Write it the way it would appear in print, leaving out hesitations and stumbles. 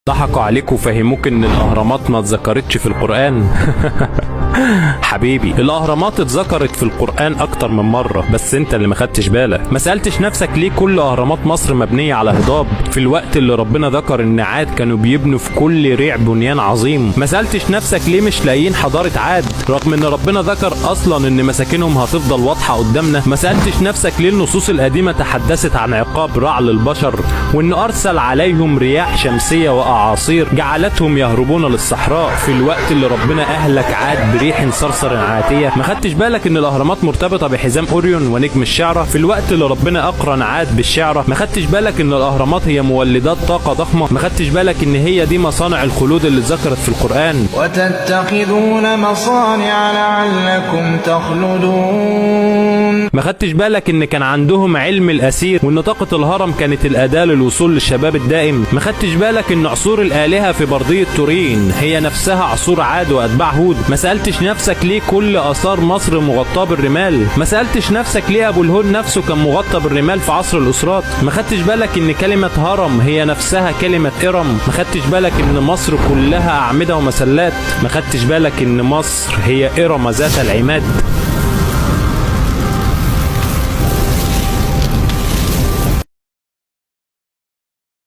ضحكوا عليك وفهموك ان الاهرامات ما اتذكرتش في القرآن. حبيبي الاهرامات اتذكرت في القرآن اكتر من مرة، بس انت اللي ما خدتش بالك. ما سألتش نفسك ليه كل اهرامات مصر مبنية على هضاب في الوقت اللي ربنا ذكر ان عاد كانوا بيبنوا في كل ريع بنيان عظيم؟ ما سألتش نفسك ليه مش لاقيين حضارة عاد رغم ان ربنا ذكر اصلا ان مساكنهم هتفضل واضحة قدامنا؟ ما سألتش نفسك ليه النصوص القديمة تحدثت عن عقاب رعل البشر وان ارسل عليهم رياح شمسية واعاصير جعلتهم يهربون للصحراء في الوقت اللي ربنا اهلك عاد بريح صرصر عاتية؟ ما خدتش بالك ان الاهرامات مرتبطة بحزام اوريون ونجم الشعرة في الوقت اللي ربنا اقرن عاد بالشعرة؟ ما خدتش بالك ان الاهرامات هي مولدات طاقة ضخمة؟ ما خدتش بالك ان هي دي مصانع الخلود اللي اتذكرت في القرآن؟ وتتخذون مصانع لعلكم تخلدون. ما خدتش بالك ان كان عندهم علم الاسير وان طاقة الهرم كانت الاداة للوصول للشباب الدائم؟ ما خدتش بالك ان عصور الالهة في بردية تورين هي نفسها عصور عاد واتباع هود؟ ما سألتش نفسك ليه كل اثار مصر مغطاة بالرمال؟ ما سألتش نفسك ليه ابو الهول نفسه كان مغطى بالرمال في عصر الاسرات؟ ما خدتش بالك ان كلمة هرم هي نفسها كلمة ارم؟ ما خدتش بالك ان مصر كلها اعمدة ومسلات؟ ما خدتش بالك ان مصر هي ارم ذات العماد؟